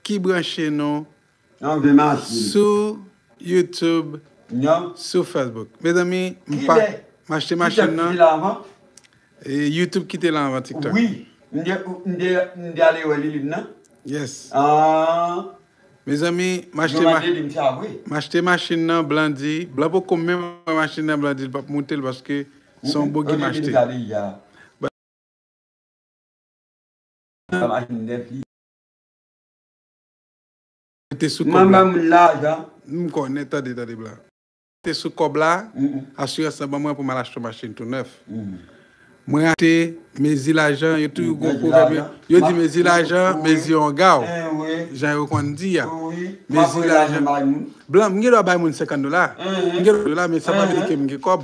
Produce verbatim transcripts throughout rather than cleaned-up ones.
ki branche nou sou YouTube, sou Facebook. Mezanmi, m pa, m achte machin nan. E YouTube ki te la anvan TikTok. Wi, m te, m te, m te ale wè Liline nan. Yes. Ah. Mezanmi, m achte, m achte machin nan, Blan di. Blan poko menm wè machin nan, Blan di l p ap moute l paske se yon boug ki m achte. Te sou kòb la. M konnen, tande, tande, Blan. Te sou kòb la, asirans lan ban mwen pou m al achte yon machin tou nèf. Mwen achte, mezi lajan, yo toujou gon pwovèb, yo di mezi lajan, mezi onga w. Jan yo konn di a. Mezi lajan. Blan, m gen dwa bay moun senkant dola. M gen dola, men sa pa vle di ke m gen kòb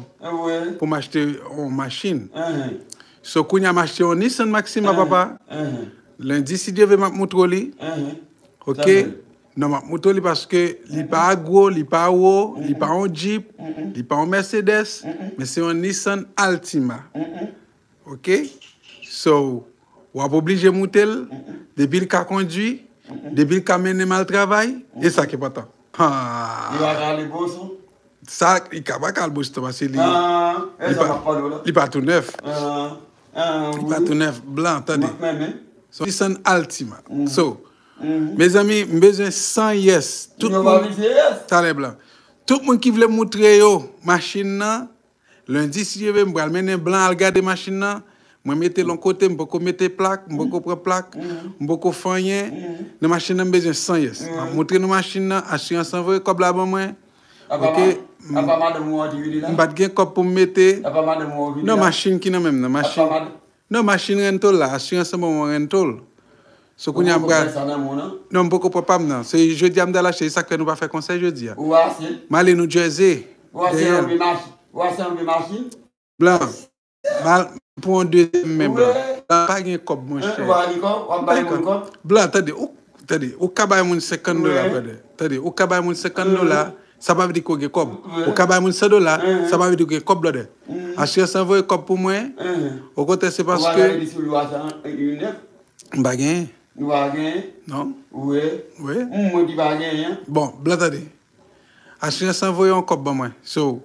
pou m achte yon machin. So, kounye a m achte yon Nissan Maxima, papa. Lendi, si Dye vle, m ap moutre w li. Ok? Non, m ap moutre w li paske li pa gwo, li pa wo, li pa yon Jeep, li pa yon Mercedes, men se yon Nissan Altima. Ok? So, w ap oblije moute l, depi l ka kondui, depi l ka mennen m al travay, e sa ki enpòtan. Ha! Li pa ka ale bon son? Sa, li ka pa ka al Boston paske li, li pa, li pa tou nèf. Li pa tou nèf, Blan, tande. Se yon Nissan Altima. So, mezanmi, m bezwen san yes. Tout moun, talè, Blan. Tout moun ki vle moutre yo machin nan, lendi, si Dye vle, m pral mennen Blan al gade machin nan. Mwen mete l yon kote, m poko mete plak, m poko pran plak, m poko fè anyen. Nan machin nan, m bezwen san yes. M ap moutre nou machin nan, asirans lan voye kòb la ban mwen. Ok. M pa t gen kòb pou m mete. Non, machin ki nan men m nan, machin. Non, machin rental la, asirans lan ban mwen rental. So, kounye a m pral. Non, m poko pran pa m nan. Se jodi a m t al achte, e sa k fè nou pa fè konsèy jodi a. M ale New Jersey. Dèyè l. Blan, m al pou yon dezyèm men, Blan. Blan, pa gen kòb, monchè. Blan, tande, ou, tande, ou ka bay moun senkant dola, brother. Tande, ou ka bay moun senkant dola, sa pa vle di ke w gen kòb. Ou ka bay moun san dola, sa pa vle di w gen kòb, brother. Asirans lan voye kòb pou mwen. Okontrè, se paske m pa genyen. Non. Wi. Bon, Blan, tande. Asirans lan voye yon kòb ban mwen. So,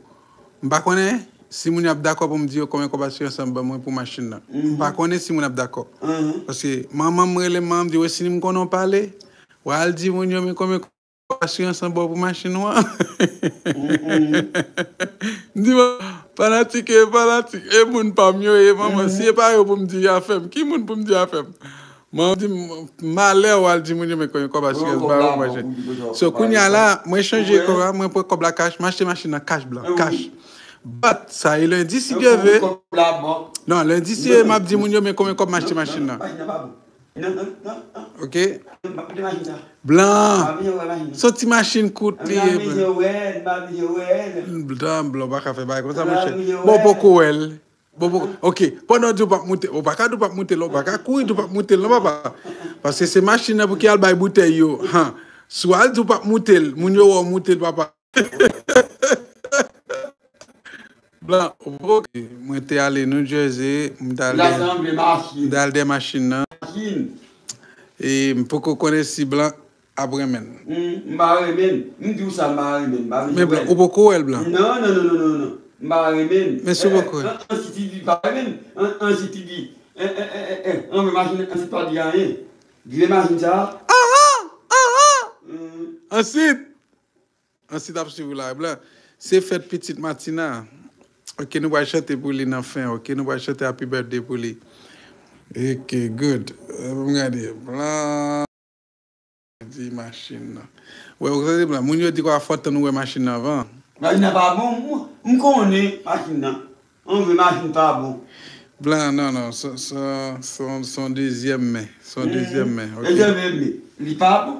m pa konnen si moun yo ap dakò pou m di yo konbyen kòb asirans lan ban mwen pou machin nan. M pa konnen si moun ap dakò. Paske manman m rele m, manman m di, "Wesini, m konnen w pale. W al di moun yo men konbyen kòb asirans lan ba w pou machin ou an." M di, "Bon, fanatik e fanatik, e moun pa m yo ye, manman. Si e pa yo pou m di afè m, ki moun pou m di afè m?" Mwen di, "Malè w al di moun yo men konbyen kòb asirans ba yo, machin." So, kounye a la, mwen chanje kòb la, mwen pran kòb la kach, m achte machin nan kach, Blan, kach. But, sa e lendi, si Dye vle. Non, lendi, si m ap di moun yo men konbyen kòb m achte machin nan. Ok? Blan, se yon ti machin kout li ye, Blan. Blan, Blan, w pa ka fè bagay konsa, monchè. Bon, poko wè l. Bon, bon, ok. Pandan w di w p ap moute, ou pa ka di w p ap moute l, ou pa ka kouri di w p ap moute l, non, papa. Paske se machin nan pou ki al bay boutèy yo. Han. Si w al di w p ap moute l, moun yo wè w moute l, papa. Blan, ok. Mwen te ale New Jersey, m t ale, m t ale dèyè machin nan. E m poko konnen si Blan ap renmen l. M pa renmen l. M di w sa, m pa renmen l. M pa vle wè l. Men Blan, ou poko wè l, Blan? Non, non, non, non, non, non. M pa renmen l. Men si w poko wè l. An, an, Ansit di pa renmen l. An, Ansit di. An, an, an, an, an, an, machin, Ansit pa di anyen. Vye machin sa. Aha! Aha! Ansit! Ansit ap swiv ou la, Blan. Se fèt pitit Matina. Ok, nou pral chante pou li nan fen. Ok, nou pral chante Happy Birthday pou li. Ok, good. Euh, m gade. Blan. Di machin nan. Wè, ou tande, Blan. Moun yo di kwa fò tann ou wè machin nan avan. Machin nan pa bon, m, m konnen machin nan. An vre, machin pa bon. Blan, non, non, se, se, se, se yon dezyèm men. Se yon dezyèm men, ok. Dezyèm men, li pa bon.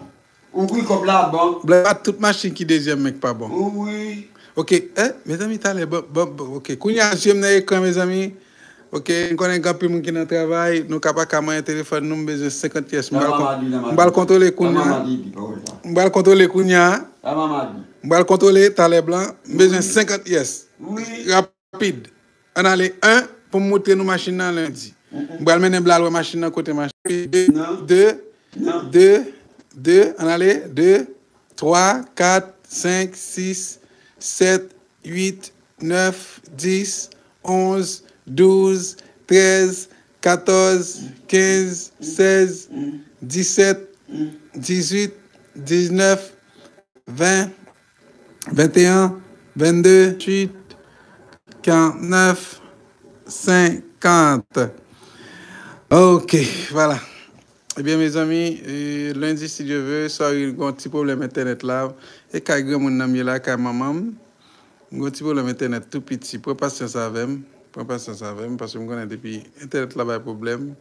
Ou kri kòb la bon. Blan, pa tout machin ki dezyèm men ki pa bon. Wi. Ok, eh, mezanmi, talè, bon, bon, bon, ok. Kounye a, zye m nan ekran, mezanmi. Ok, m konnen gen anpil moun ki nan travay, nou ka pa ka manyen telefòn nou, m bezwen senkant yes. M pral kon-, m pral kontwole kounye a. M pral kontwole kounye a. M pral kontwole talè, Blan. M bezwen senkant yes. Rapid. Ann ale, en, pou m moutre nou machin nan lendi. M pral mennen Blan al wè machin nan, kote machin. De, de, de, de, ann ale, de, twa, kat, senk, sis, sèt, uit, nèf, dis, onz, douz, trèz, katòz, kenz, sèz, disèt, dizuit, diznèf, ven, venteyen, vennde, venntuit, karantnèf, senkant. Ok, vwala. Ebyen, mezanmi, e, lendi, si Dye ve, sorry, gon ti pwoblèm entènèt la. E kay granmoun nan m ye la, kay manman m. M gon ti pwoblèm entènèt tou piti. Pran pasyans avè m. Pran pasyans avè m, paske m konnen depi entènèt la bay pwoblèm,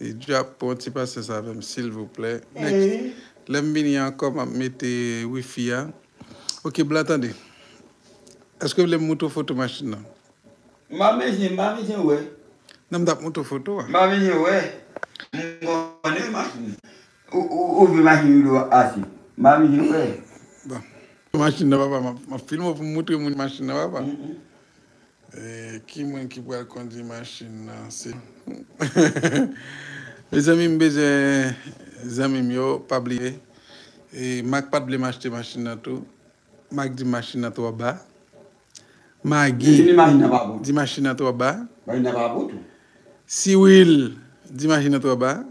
e djòb, pran ti pasyans avè m, silvouplè. Next. Lè m vini ankò, m ap mete wifi a. Ok, Blan, tande. Èske w vle m moutre w foto machin nan? M pa bezwen, m pa bezwen wè. Non, m t ap moutre w foto a. M pa bezwen wè. M konnen machin. Ou, ou, ou vle machin ou do ase. M pa bezwen wè. Bon. Machin nan, papa, m ap, m ap filme w pou m moutre moun machin nan, papa. Mm, mm. E, ki moun ki pral kondui machin nan? Se Mezanmi, m bezwen zanmi m yo, pa bliye. E, Mak pa t vle m achte machin nan tou. Mak di m machin nan twò ba. Magi di machin nan twò ba. Machin nan pa bon tou. Siwil di machin nan twò ba.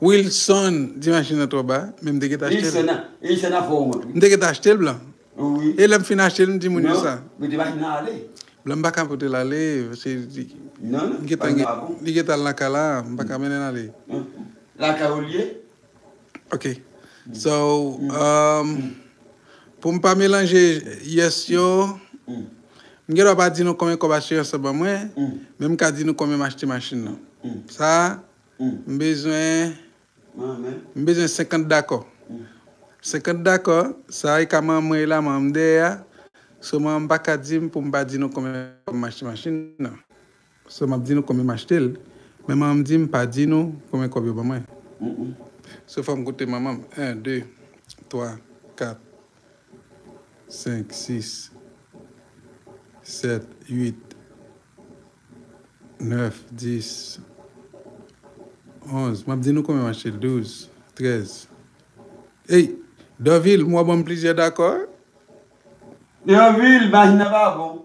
Wilson di machin nan twò ba. Men m te gentan achte l. Wilson nan, Wilson nan fè w wont, wi. M te gentan achte l, Blan. Wi. E lè m fin achte l, m di moun yo sa. Non, mete machin nan ale. Blan, m pa ka pote l ale, paske li, non, non, li gentan, li gentan lakay la, m pa ka mennen l ale. Lakay ou li ye? Ok. So, um, pou m pa melanje yes yo, m gen dwa pa di nou konbyen kòb asirans lan ban mwen, men m ka di nou konbyen m achte machin nan. Sa, m bezwen, m bezwen senkant dakò. Senkant dakò, sa e ka manman mwen e la, manman m dèyè a. So, manman m pa ka di m pou m pa di nou konbyen kòb m achte machin nan. So, m ap di nou konbyen m achte l. Men manman m di m pa di nou konbyen kòb yo ban mwen. So, fò m koute manman m. En, de, twa, kat, senk, sis, sèt, uit, nèf, dis, onz. M ap di nou konbyen m achte l. Douz, trèz. Ey, Dòvil, m wè w ban m plizyè dakò. Dòvil, machin nan pa bon.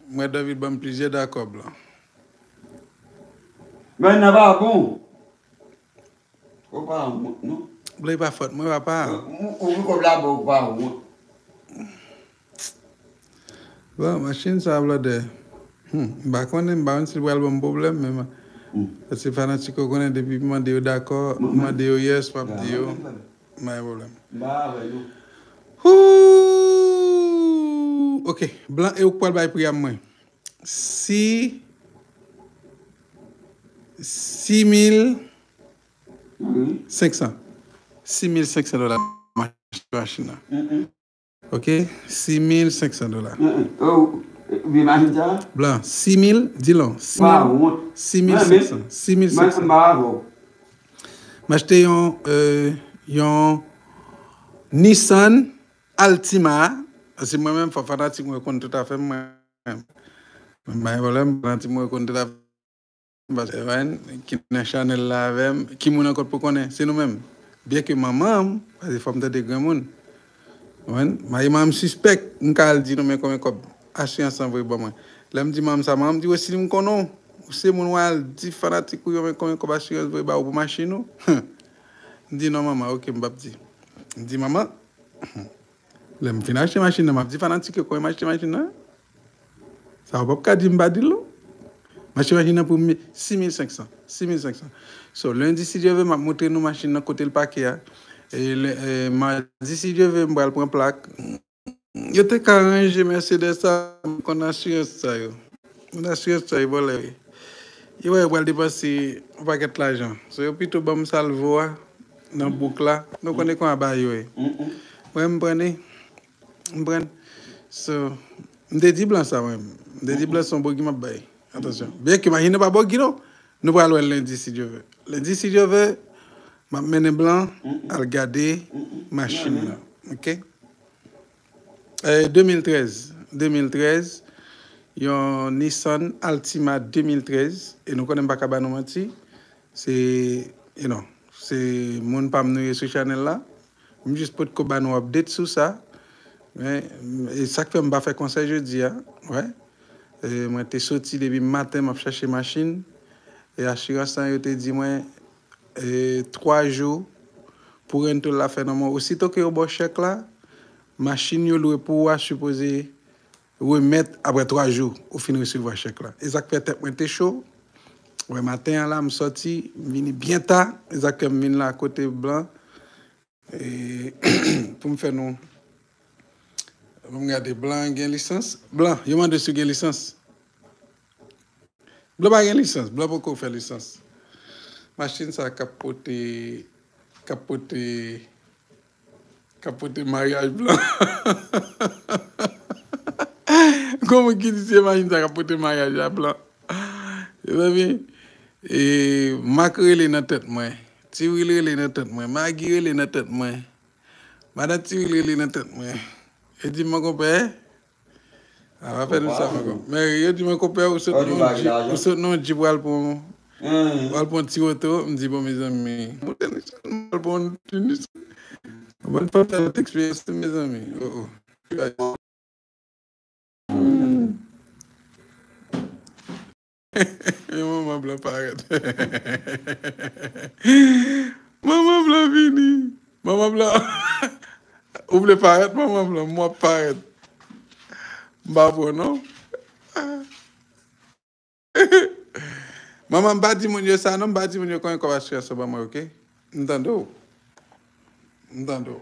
M wè Dòvil ban m plizyè dakò, Blan. Machin nan pa bon. Ou pa wont, non? Blan, e pa fòt mwen, papa. Ou, ou, ou kòb la bon, ou pa wont. Bon, machin sa, blòdè. Hmm, m pa konnen, m pa konn si l pral ban m pwoblèm, men m, paske fanatik yo konnen depi m mande yo dakò, m mande yo yes, m ap di yo, m pa gen pwoblèm. Hoo! Ok, Blan, e ou k pral bay pri a mwen. Si, sis mil senk san. Sis mil senk san dola machin nan. Ok, sis mil senk san dola. Ou vye machin sa? Blan, sis mil, di lon, sis mil, sis mil senk san, sis mil senk san. M achte yon, euh, yon Nissan Altima, paske mwen menm, fò fanatik mwen konn tout afè mwen. Mwen bay pwoblèm, fanatik mwen konn tout afè. Paske, wè, ki nan chanèl la avè m, ki moun ankò pou konnen, se nou menm. Byen ke manman m, paske fò m tande granmoun. Wè, mayi manman m sispèk, m ka al di nou men konbyen kòb asirans lan voye ban mwen. Lè m di manman m sa, manman m di, "Wesly, m konnen w, ou se moun w al di fanatik ou yo men konbyen kòb asirans voye ba ou pou machin ou." M di, "Non, manman, ok, m p ap di." M di, "Manman, lè m fin achte machin nan, m ap di fanatik yo konbyen m achte machin nan." Sa w p ap ka di m pa di l, non. M achte machin nan pou mi-, sis mil senk san. Sis mil senk san. So, lendi, si Dye ve, m ap montre nou machin nan kote l pake a. E le, e, madi, si Dye ve, m pral pran plak. Yo te ka ranje Mercedes sa, m konn asirans sa yo. Moun asirans sa yo vòlè, wi. Yo wè yo pral depanse yon pakèt lajan. So, yo pito ban m salvo a nan bouk la. Nou konnen kòman bagay yo ye. Mwen, m pran li. M pran. So, m te di Blan sa, mwen. M te di Blan se yon bogi m ap bay. Atansyon. Byen ke machin nan pa bogi, non. Nou pral wè l lendi, si Dye ve. Lendi, si Dye ve, m ap mennen Blan al gade machin nan. Ok? Eh, de mil trèz. De mil trèz, yon Nissan Altima de mil trèz. E nou konnen m pa ka ba nou manti. Se, you know, Se moun pa m nou ye sou chanèl la. M jis potko ba nou update sou sa. Men, e sa k fè m pa fè konsèy jodi a. Wè. E mwen te soti depi maten, m ap chache machin. E asirans lan, yo te di mwen, e, twa jou pou rental la fè nan mwen. Osito ke yo ba w chèk la, machin yo lwe pou ou a sipoze remèt apre twa jou ou fin resevwa chèk la. E sa k fè tèt mwen te cho. Wè, maten an la, m sòti, m vini byen ta. E sa k fè m vin la kote Blan. E, pou m fè nou, pou m gade, Blan gen lisans? Blan, yo mande si w gen lisans. Blan pa gen lisans, Blan poko fè lisans. Machin sa k ap pote, k ap pote, k ap pote maryaj Blan. Kòman ki di se machin sa k ap pote maryaj a Blan? Mezanmi, e, Mak rele nan tèt mwen. Tiwil rele nan tèt mwen. Magi rele nan tèt mwen. Madan Tiwil rele nan tèt mwen. E di m, "Mon konpè, a pa fè nou sa, mon konpè." Men yo di mwen, "Konpè, ou sot nan yon Jeep, ou sot nan yon Jeep, w al pran, w al pran ti oto." M di, "Bon, mezanmi, mwen te nan yon Nissan, m al pran yon ti Nissan." Mwen pa fè lòt eksperyans, mezanmi. Oh, oh. E manman Blan parèt. Manman Blan vini. Manman Blan. Ou vle parèt, manman Blan? Mwen ap parèt. M pa pran non. Manman, m pa di moun yo sa non, m pa di moun yo konbyen kòb asirans yo ban mwen, oke? M tande w. M tande w.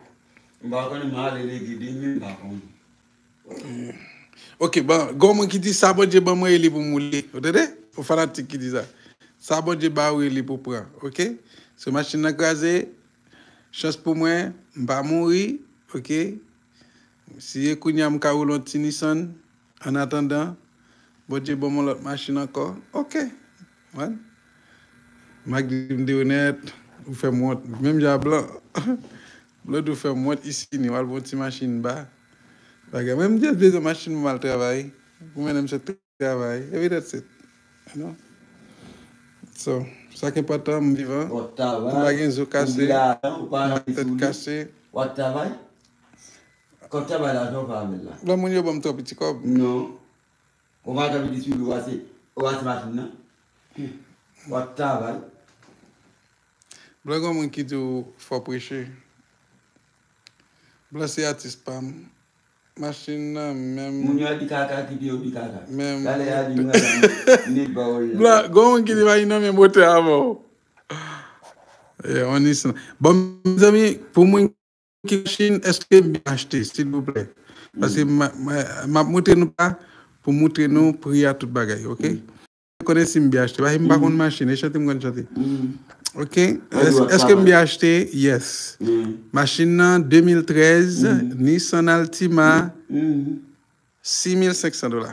M pa konnen, m ale legide, men m pa konnen. Ok, bon, gon moun ki di sa Bondye ban mwen e li pou m woule. Ou tande? Yon fanatik ki di sa. Sa Bondye ba ou e li pou pran, oke? So machin nan kraze, chans pou mwen, m pa mouri, oke? Si e kounye a m ka woule yon ti Nissan, annatandan, Bondye ban m yon lòt machin ankò, oke. Wan. Mak di m de onèt, ou fè m wont. Menm jan a Blan. Blan di ou fè m wont, Isini, w al pran yon ti machin ba. Bagay. Mwen, m just bezwen machin pou m al travay. Pou mennen m sot travay. Epi that's it. You know? So, sa k enpòtan, m vivan. M pa gen zo kase, m pa gen tèt kase. W ap travay? Kòb travay la, jan w fè avè l la. Lè moun yo ban m twò piti kòb. Non. Ou pa t anvi di sou li, w ase, w ase machin nan. W ap travay. Blan, gen moun ki di w fò preche. Blan se atis pa m. Machin nan menm. Moun yo a di kaka, kite yo di kaka. Menm. Talè a di mwen, mwen, mwen, mwen, mwen, mwen. Blan, gen moun ki di machin nan menm wotè avè w. Yeah, on Nissan. Bon, mezanmi, pou moun ki machin, èske m byen achte, silvouplè? Paske m, m, m ap montre nou pa, pou montre nou pri a tout bagay, oke? Konnen si m byen achte, paske m pa konn machin, e chante m konn chante. Oke? Èske m byen achte? Yes. Machin nan, de mil trèz, Nissan Altima, sis mil senk san dola.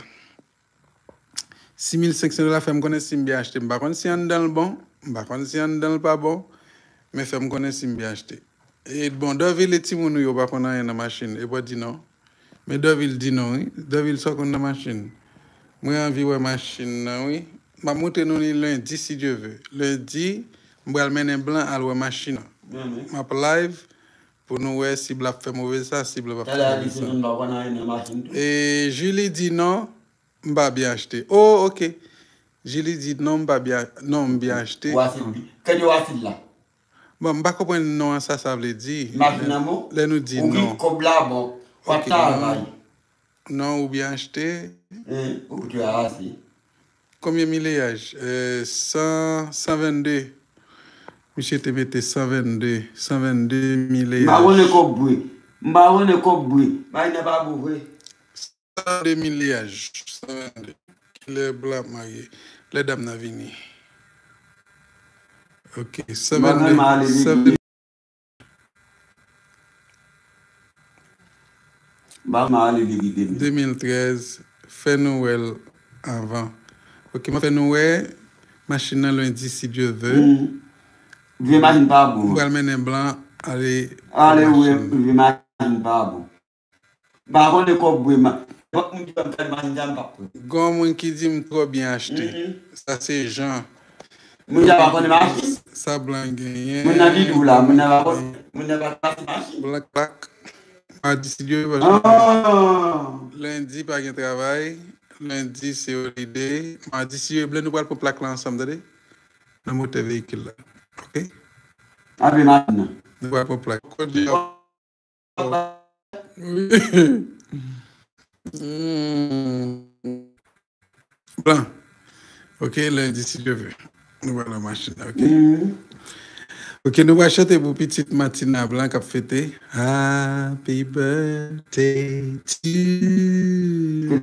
Sis mil senk san dola fè m konnen si m byen achte. M pa konn si anndan l bon, m pa konn si anndan l pa bon, men fè m konnen si m byen achte. E bon, Dòvil e timoun ou yo pa konn anyen nan machin, e pa di non. Men Dòvil di non, wi. Dòvil sa w konn nan machin. Mwen anvi wè machin nan, wi. M ap montre nou li lendi, si Dye ve. Lendi, m pral mennen Blan al wè machin nan. M ap live pou nou wè si Blan ap fè move sa, si Blan p ap fè move sa. E Julie di non, m pa byen achte. Oh, ok. Julie di non, m pa byen, non, m byen achte. Ou asid, kèt yo asid la. Bon, m pa konprann non an, sa sa vle di. Machin nan bon? Lè nou di non. Ou gen kòb la bon. W ap travay. Non, ou byen achte. Ou te ase. Konbyen mileyaj? Eh, san, san vennde. Misye te mete san vennde, san vennde mileyaj. M pa konnen kòb bwe. M pa konnen kòb bwe. Machin nan pa bon vre. San vennde mileyaj. San vennde. Kilè Blan ap marye? Lè dam nan vini. Ok, san vennde. San vennde. Ba m ale li kite m. De mil trèz, fè nou wè l avan. Ok, m ap fè nou wè machin nan lendi, si Dye ve. Vye machin pa bon. M pral mennen Blan ale. Ale wè vye machin pa bon. M pa konnen kòb bwe ma. Nenpòt moun ki ban m kado machin sa, m p ap pran. Gon moun ki di m twò byen achte. Sa se Jean. Moun sa pa konnen mache. Sa blan genyen. Moun nan di dou la, moun nan pa konnen, moun nan pa mache mache. Blan k plak. Madi si Dye vle. Ah. Lendi pa gen travay. Lendi se olide. Madi si Dye vle nou pral pran plak la ansanm, tande. Nan motè veyikil la. Ok? Ape machin nan. Nou pral pran plak. Kòdi. Hmm. Blan. Ok, lendi si Dye vle. Nou pral nan machin nan, ok? Mhm. Ok, nou pral chante pou pitit Matina Blan k ap fete. Happy birthday to you.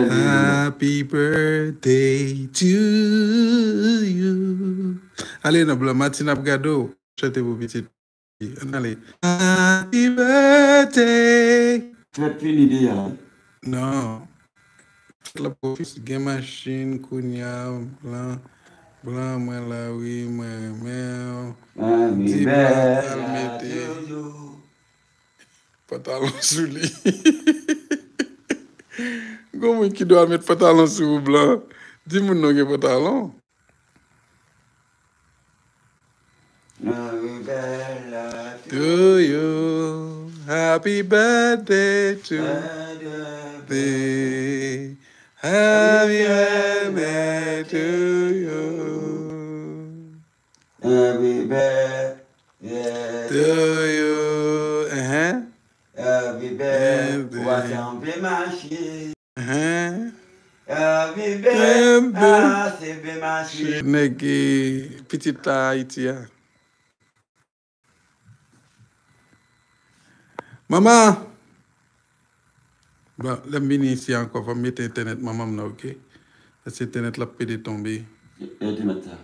Happy birthday to you. Ale non, Blan, Matina ap gade w. Chante pou pitit. Ann ale. Happy birthday. Fèt fini deja. Non. Fèt la poko fini. Gen machin kounya, Blan, Blan, mwen la wi, mwen renmen w. Di Blan al mete pantalon sou li. Gon moun ki dwe al met pantalon sou ou, Blan. Di moun non gen pantalon. To you, happy birthday to me. Happy birthday to you. Happy birthday to you. Happy birthday. Ou a sanble mache. Hein? Happy birthday. Ah, se byen mache. Nèg, eh, pitit la Ayiti a. Manman! Bon, lè m vini isi ankò, fò m mete entènèt manman m nan, ok? Paske entènèt la ap pede tonbe. Entènèt sa.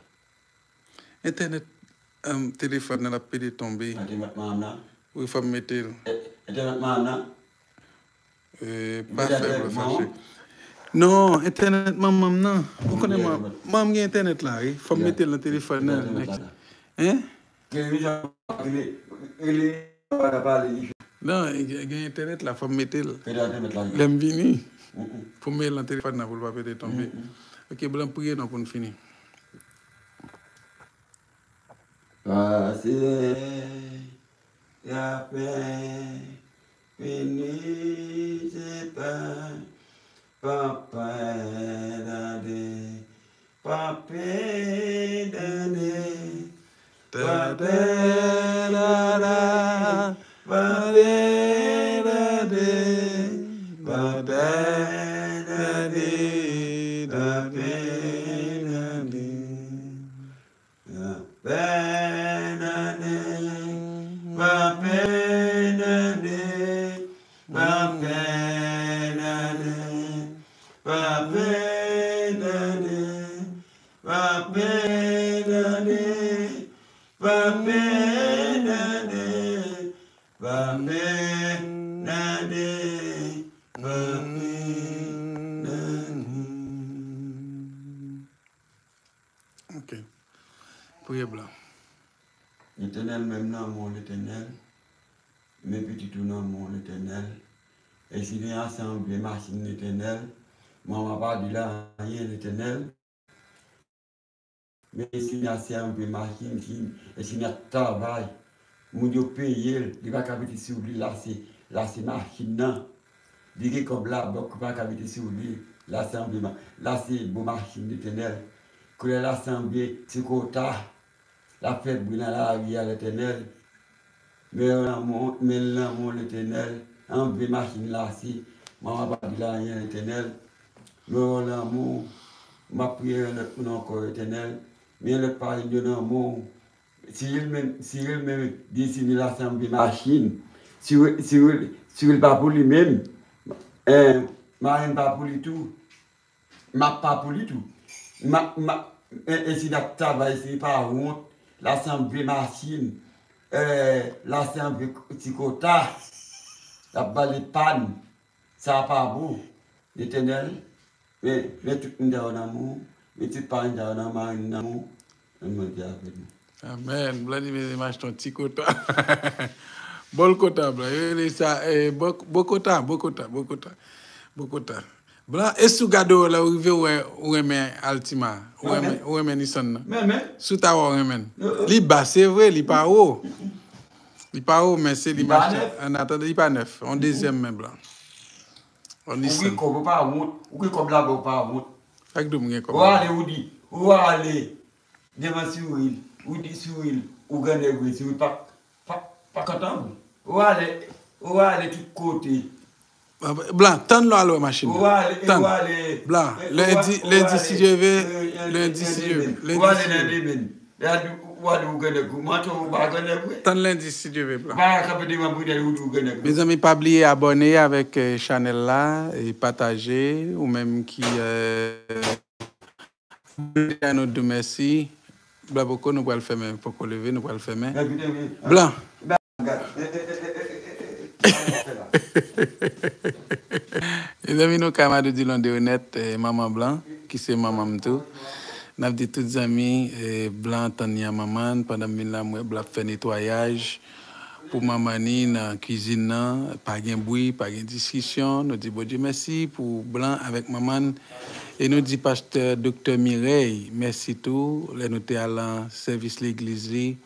Entènèt, um, telefòn nan ap pede tonbe. Entènèt manman nan? Wi, fò m mete l. Entènèt manman nan? Eh, pa fè m fache. Non, entènèt manman m nan. Ou konnen manman m gen entènèt la, wi. Fò m mete l nan telefòn nan. Hein? Non, gen, gen entènèt la, fò m mete l. Lè m vini, pou m mete l nan telefòn nan, pou l pa pede tonbe. Ok, Blan, priye non pou n fini. Pase, y a pen, vini, se pa, pa, pa, dade, pa, pe, dade, pa, pe, dada, pa, pe, dade, pa, pe, dade, pa, pe, dade. Bèl ane, bèl ane, bèl ane, bèl ane, bèl ane, bèl ane, bèl ane. Ok. Priyè blan. Letènèl, men m nan men w, Letènèl. Men pitit ou nan men w, Letènèl. E si gen asanble machin, Letènèl, manman pa di l anyen, Letènèl. Men si gen asanble machin, si, e si gen travay, moun yo peye l, li pa ka mete sou li lase, lase machin nan. Li gen kòb la, bòk pa ka mete sou li, lase anble ma-, lase bon machin, Letènèl. Koulè lase anble ti kota, l ap fè bri nan lari a, Letènèl. Men l nan men w, men l nan men w, Letènèl. Anble machin lase, manman pa di l anyen, Letènèl. Men w nan men w, m ap priye yon lòt moun ankò, Letènèl. Men lòt parenn yo nan men w. Siril menm, Siril menm, di Siril asanble machin. Siril, Siril, Siril pa pou li menm. Eh, Marenn pa pou li tou. M ap pa pou li tou. M ap, m ap, eh, eh, si l ap travay, si li pa wont, l asanble machin. Eh, l asanble ti kota. L ap ba li pàn. Sa pa bon. Letènèl, men, men tout moun ta yo nan men w, men tout parenn ta yo nan marenn nan men w, men mwen te avèk nou. Amèn. Blan di men m achte yon ti kota. Bòl kota, blan. Yo rele sa, eh, bò-, bòkota, bòkota, bòkota, bòkota. Blan, e si w gade w la, ou rive wè, ou renmen Altima, ou renmen, ou renmen Nissan nan. Si w ta wè, ou renmen l. Li ba, se vre, li pa wo. Li pa wo, men se li m achte. An atandan, li pa nèf. On dezyèm men blan. On Nissan. Ou gen kòb, ou pa wont. Ou gen kòb laba, ou pa wont. Sa k di w m gen kòb laba? Ou ale, ou di, ou ale devan Siril, ou di Siril, ou grannèg vre, Siril pa, pa, pa kontan vre. Ou ale, ou ale tout kote. Blan, tann lè w al wè machin nan. Tann. Blan, lendi, lendi si Dye ve, lendi si Dye ve, lendi si Dye ve. Tann lendi si Dye ve, blan. Mezanmi, pa bliye abòne avèk, eh, chanèl la, e pataje, ou menm ki, eh, nou di w mèsi. Blan poko, nou pral fèmen, poko leve, nou pral fèmen. Blan. Mezanmi, nou ka Madoudi Londe Onèt, eh, manman Blan, ki se manman m tou. N ap di tout zanmi, eh, Blan tann li a manman n. Pandan m vin la, m wè Blan ap fè netwayaj pou manman ni nan kwizin nan. Pa gen bri, pa gen diskisyon. Nou di Bondye mèsi pou Blan avèk manman n. E nou di pastè Doktè Mirèy mèsi tou. Lè nou te al nan sèvis legliz li,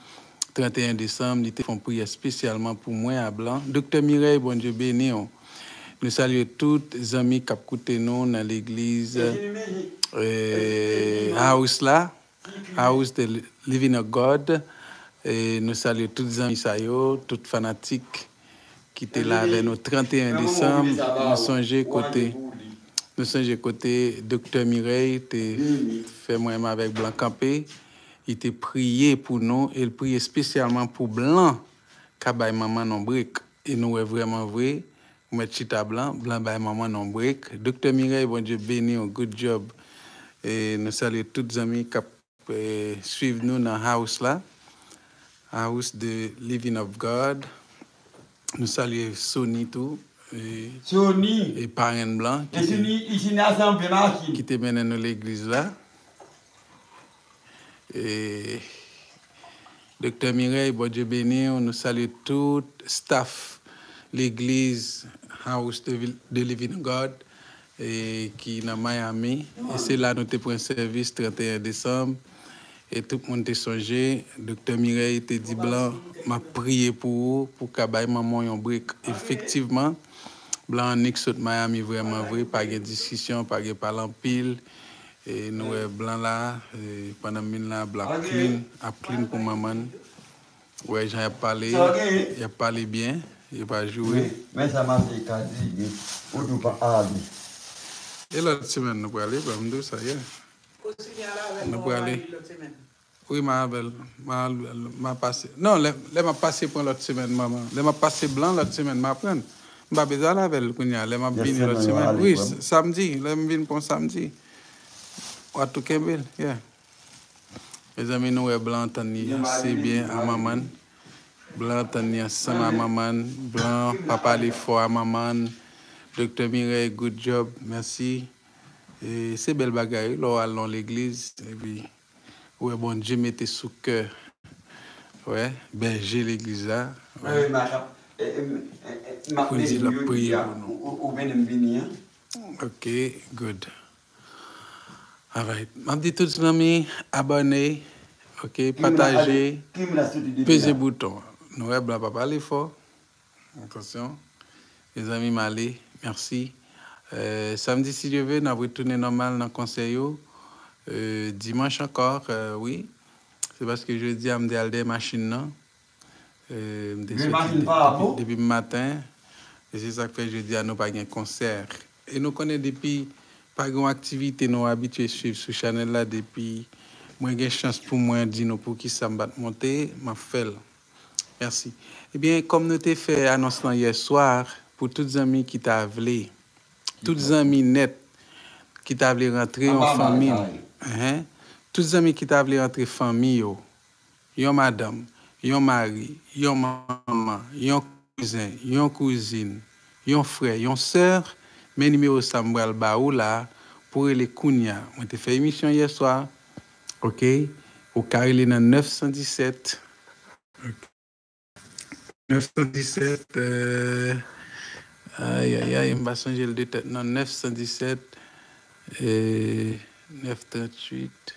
trannteyen desanm, li te fè yon priyè espesyalman pou mwen a Blan. Doktè Mirèy, Bondye beni w. Nou salye tout zanmi k ap koute nou nan legliz, eh, House la, House de Living of God. E nou salye tout zanmi sa yo, tout fanatik ki te la avè nou trannteyen desanm. Nou sonje kote, nou sonje kote Doktè Mirèy te fè mwen menm avèk Blan kanpe. Li te priye pou nou, e l priye espesyalman pou Blan ka bay manman n yon brek. E nou wè vrèman vre, ou mèt chita Blan, Blan bay manman n yon brek. Doktè Mirèy, Bondye beni w, good job. E nou salye tout zanmi k ap, eh, swiv nou nan House la. House de Living of God. Nou salye Sony tou. E, Sony. E parenn Blan ki te, ki te mennen nou legliz la. E Doktè Mirèy, Bondye beni w. Nou salye tout staff legliz House de, de Living God, e ki nan Miami. E se la nou te pran sèvis trannteyen desanm. E tout moun te sonje, Doktè Mirèy te di Blan, m ap priye pou ou, pou w ka bay manman w yon brek. Efektivman, Blan annik sot Miami vrèman vre, pa gen diskisyon, pa gen pale anpil. E nou wè Blan la, e pandan m vin la, Blan ap clean, ap clean pou manman n. Ou wè jan y ap pale, y ap pale byen, yo pa joure. Men sa m ap ka di, ou tou pa ale. E lòt semèn nou prale, ban m di w sa yè. Nou prale. Wi, m a avè l. M a, m a pase. Non, lè, lè m ap pase pran lòt semèn, manman. Lè m ap pase Blan lòt semèn, m a pran. M pa bezwen al avè l kounye a. Lè m ap vini lòt semèn. Wi, s-, samdi, lè m vin pran samdi. W a tou kenbe l, yeah. Mezanmi, nou wè Blan tann li ase byen a manman n. Blan tann li ansanm a manman n. Blan pa pale fò a manman n. Doktè Mirèy, good job. Mèsi. E se bèl bagay, wi, lè w al nan legliz, epi ou wè Bondye mete sou kè, wè, bèje legliz la, wè, pou l di l ap priye pou nou. Ok, good. Alright. M ap di tout zanmi, abòne, ok, pataje, peze bouton. Nou wè, Blan pa pale fò. Atansyon. Mezanmi, m ale. Mèsi. Euh, samdi, si Dye ve, n ap retounen nòmal nan konsè yo. Euh, dimanch ankò, euh, wi. Se paske jodi a, m te al dèyè machin nan. Euh, m te soti depi, depi maten. E se sa k fè jodi a, nou pa gen konsè. E nou konnen depi pa gen yon aktivite nou abitye swiv sou chanèl la, depi mwen gen chans pou mwen di nou poukisa m pa t monte, m ap fè l. Mèsi. Ebyen, kòm nou te fè anons lan yè swa, pou tout zanmi ki ta vle, tout zanmi nèt ki ta vle rantre yon fanmi, enhen, tout zanmi ki ta vle rantre fanmi yo, yon madanm, yon mari, yon manman, yon kouzen, yon kouzin, yon frè, yon sè, men nimewo sa m pral ba ou la pou rele kounye a. Mwen te fè emisyon yè swa, ok? Ou ka rele nan nèf san disèt. Ok. Nèf san disèt, euh, Ay, ay, ay, m pa sonje l de tèt non. Nèf san disèt, e, nèf tranntuit.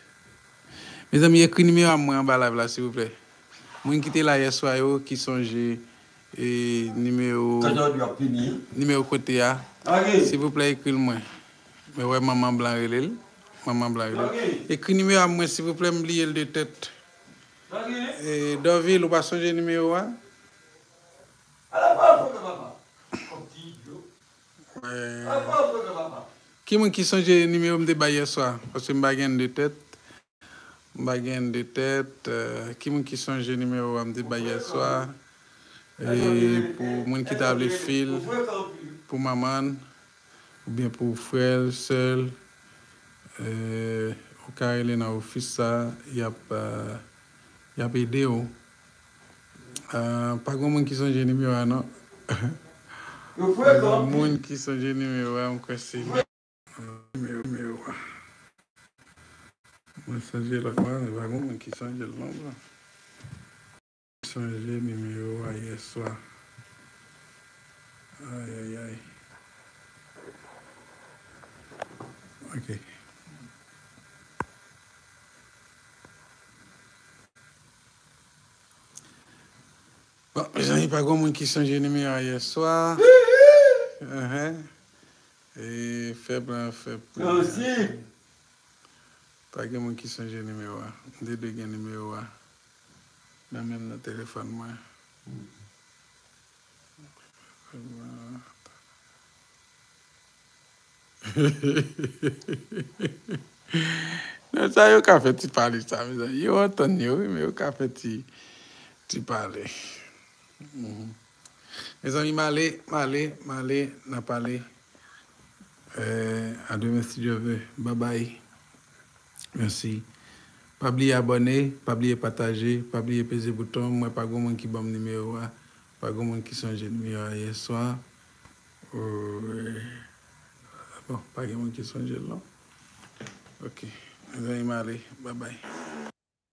Mezanmi, ekri nimewo a mwen anba live la, silvouplè. Moun ki te la yèswa yo, ki sonje, e, nimewo, nimewo kote a, silvouplè, ekri l mwen. Mwen wè Manman Blan rele l. Manman Blan rele l. Ekri nimewo a mwen, silvouplè, m bliye l de tèt. E, Dòvil, ou pa sonje nimewo a? Ki moun ki sonje nimewo m te bay yèswa? Paske m pa gen de tèt. M pa gen de tèt. Eh, ki moun ki sonje nimewo a m te bay yèswa? E pou moun ki ta vle fil, pou manman l, oubyen pou frè l, sè l, eh, ou ka rele nan ofis sa, y ap, eh, y ap ede w. Ah, pa gen moun ki sonje nimewo a, non. Pa gen moun ki sonje nimewo a, m kwè se nimewo, nimewo a. Mwen sonje lòt mwen, men pa gen moun ki sonje l, non, bro. Sonje nimewo a yèswa. Ay, ay, ay. Ok. Bon, mezanmi, pa gen moun ki sonje nimewo a yèswa. Enhen. E fè plan, fè plan. Pa gen moun ki sonje nimewo a. M te dwe gen nimewo a nan menm nan telefòn mwen. Non, sa yo ka fè ti pale sa, mezanmi. Yo antann yo, wi, men yo ka fè ti, ti pale. Mhm. Mezanmi, m ale, m ale, m ale, n a pale. Eh, à demain si Dieu veut. Bye bye. Mèsi. Pa bliye abòne, pa bliye pataje, pa bliye peze bouton. Mwen pa gen moun ki ban m nimewo a. Pa gen moun ki sonje nimewo a yèswa. Euh, bon, pa gen moun ki sonje l, non. Ok. Mezanmi, m ale. Bye bye.